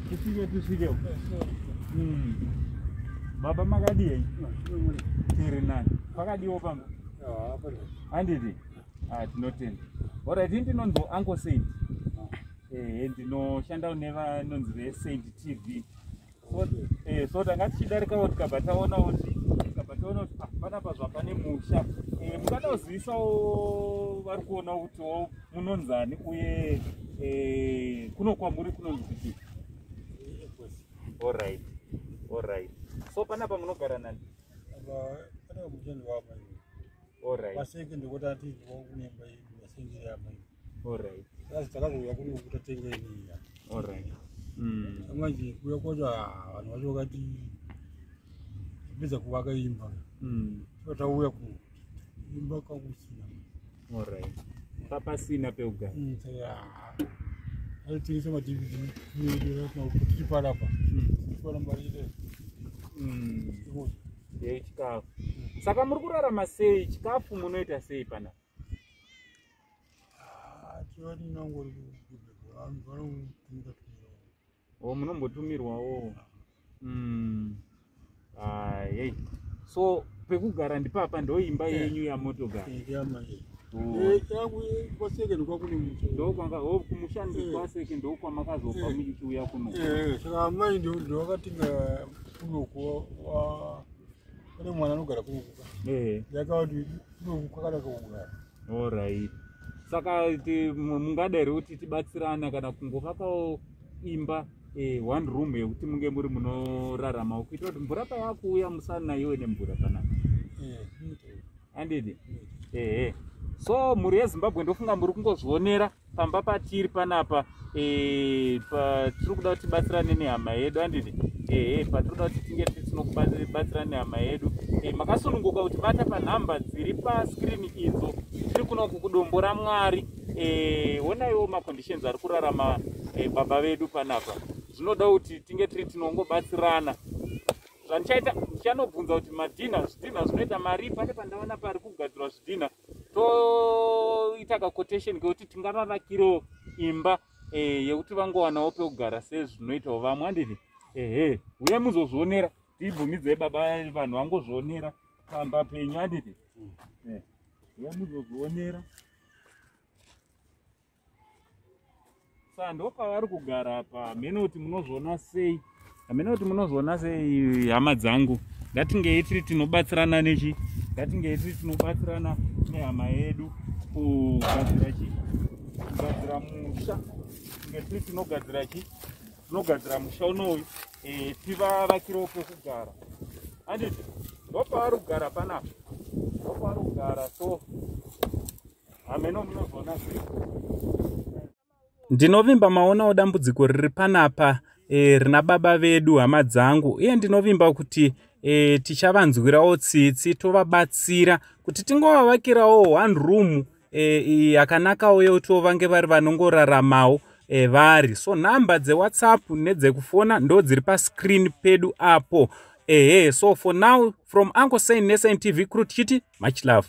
Tisvike, tisvike. Baba, makadii? Tiri nani? Kwakadiwo pamba? Handiti? Ah, tinotenda. Alright, ndinonzi Uncle Saint. Ndinoshanda nevanonzi veSaint TV. So tanga tichidarikawo, tikabva taona kuti ah, panapa zvapane musha. Mungada kuzivisawo vari kuona kutiwo munonzani, uye kuno kwamuri kunonzi kuti? Alright, so panapa munogara nani? Pane mushandi wamai. Maseke ndikuti ati kunemba masenge yamai. Asi takazouya kuno kutatenga iniya. Manje kuuya kwacho, ah, vanhu vacho vakati tapedza kuvaka imba. Tauya kuno, imba kwakusina. Alright, papasina pekugara. Saka aitengesa maDVD tiri panapa, tiwana mari ile. Yechikafu. Saka muri kurarama sei? Chikafu munoita sei panapa? Tivatinangori vanhu vanotumira tumira. O, munombotumirwawo. Ayei, so pekugara ndipapa, ndo imba yenyu yamotogara? Yamai. Oh. Yangu kwaseke ndokwa musha. Ndokwanga o kumushandi kwaseke, ndokwamakazobva muchiuya kuno? Saka amai ndovakatenga kunoku. Pane mwana anogara kunoku. Yakati kunoku kwakanaka kugara. Alright, saka mungada here kuti tibatsirana kana kungovakawo imba, one room yekuti munge muri munoraramawo, kuitira kuti mvura payakuuya musanaiwe nemvura panapa? Handiti? Ehe. So mhuri yeZimbabwe, ndofunga muri kungozvionera pamba patiri panapa. Patiri kuda kuti tibatsirane nehama yedu, handiti? Ehe, patiri kuda kuti tinge tinobatsirana nehama yedu. Makasununguka kuti bata panhamba dziri pascreen idzo. Tiri kunoku kuDombo raMwari. Onaiwo maconditions ari kurarama baba vedu panapa. Zvinoda kuti tinge tiri tinongobatsirana. Zvandichaita, ndichanobvunza kuti madhina, zvidhina zvinoita mari. Pane pandaona pari kugadzirwa zvidhina, toita kaquotation kekuti tingavavakirewo imba yekuti vangowanawo pekugara sezvinoitawo vamwe, handiti? Ehe, uye muzozvionera. Tibvumidzei baba, vanhu vangozvionera pamba penyu, handiti? Uye muzozvionera. Saka ndopavari kugara apa. Hamene kuti munozviona sei, hamene kuti munozviona sei, hama dzangu. Ngatingei tiri tinobatsirana nechi, ngatingei tiri tinobatsirana nehama yedu kugadzira chi, kugadzira musha. Tinge tiri tinogadzira chi, tinogadzira musha unoyu, tivavakirewo pekugara, handiti? Ndopavari kugara panapa, ndopavari kugara. So hameno munozviona sei. Ndinovimba maonawo dambudziko riri panapa, rina baba vedu, hama dzangu, uye ndinovimba kuti tichavanzwirawo tsitsi, tovabatsira kuti tingovavakirawo one room yakanakawo yekutiwo vange vari vanongoraramawo vari. So nhamba dzeWhatsApp nedzekufona ndo dziri pascreen pedu apo. Ehe, so for now, from Uncle Saint neSaint TV crew, tichiti much love.